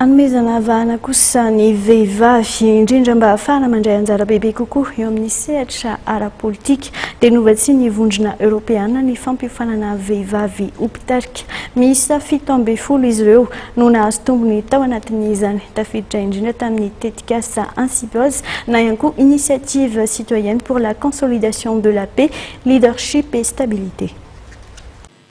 Hanomezana vahana kosa ny vehivavy, indrindra mba hahafahana mandray anjara bebe kokoa eo amin'ny sehatra ara-politika, dia novatsian'ny Vondrona Eoropeana ny fampiofanana vehivavy ho mpitarika. Miisa 17 izy ireo no nahazo tombony tao anatin'izany, tafiditra indrindra tamin'ny tetikasa Incipulse na ihany koa Initiative citoyenne pour la consolidation de la paix, leadership et stabilité.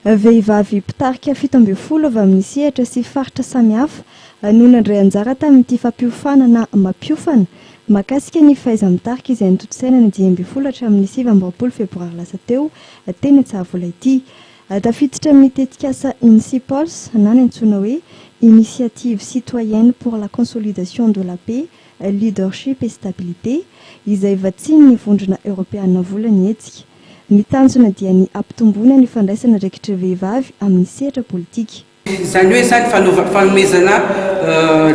Vehivavy mpitarika 17 avy amin'ny sehatra sy faritra samihafa no nandray anjara tamin'ity fampiofanana mampiofana mahakasika ny fahaiza-mitarika izay notontosaina ny 15 hatramin'ny 29 febroary lasa teo teny Antsahavola ity. Tafiditra amin'ny tetikasa INCIPOLS na ny antsoina hoe Initiative citoyenne pour la consolidation de la paix, leadership et stabilité izay vatsian'ny Vondrona Eoropeana vola ny hetsika. Ny tanjona dia ny hampitomboana ny fandraisana andraikitry vehivavy amin'ny sehatra politika. Izany hoe zany fanaova fanomezana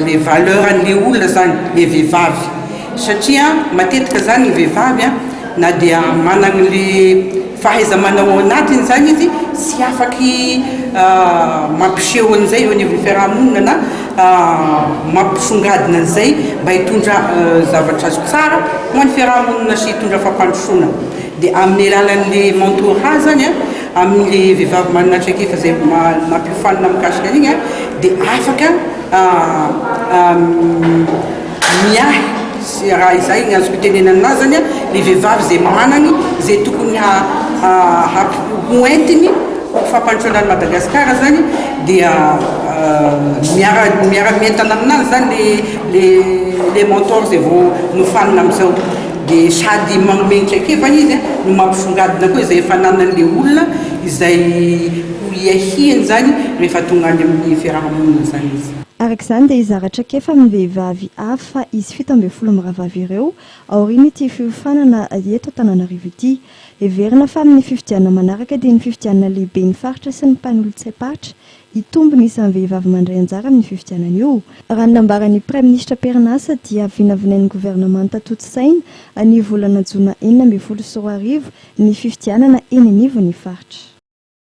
le valeur an'le olona zany le vehivavy satria matetika zany ny vehivavy a na dia manana le fahaiza-manao ao anatiny zany izy, tsy afaky mampiseho an'izay eo anivon'ny fiarahamonina na mampisongadina an'izay mba hitondra zavatra azo tsara ho an'ny fiarahamonina sy hitondra fampandrosoana. Dia amin'ny alalan'le mentorat zany a, amin'le vehivavy manana traikefa izay nampiofanina mikasika an'igny a, dia afaka miahy sy raha izay ny azoko itenenana anazy zany a, le vehivavy izay manany izay tokony hoentiny ho fampandrosoana an'i Madagasikara zany, dia miara miara-mientana aminazy zany le mentor izay vao nofanina amin'izao. Dia sady manome ny traikefany izy no mampisongadina koa izay efa ananan'ilay olona izay ho hiahiany izany rehefa tonga any amin'ny fiaraha-monina izany izy. Araka izany dia hizara traikefa amin'ny vehivavy hafa izy 17 mirahavavy ireo aorian'ity fiofanana eto Antananarivo ity. Heverina fa amin'ny fifidianana manaraka dia ny fifidianana lehiben'ny faritra sy ny mpanolotsaim-paritra Hitombo ny isan'ny vehivavy mandray anjara amin'ny fifidianana io. Raha ny nambaran'ny Praiminisitra am-perinasa dia vinavinain'ny governemanta tontosaina ny volana jona 2016 ny fifidianana eny anivon'ny faritra.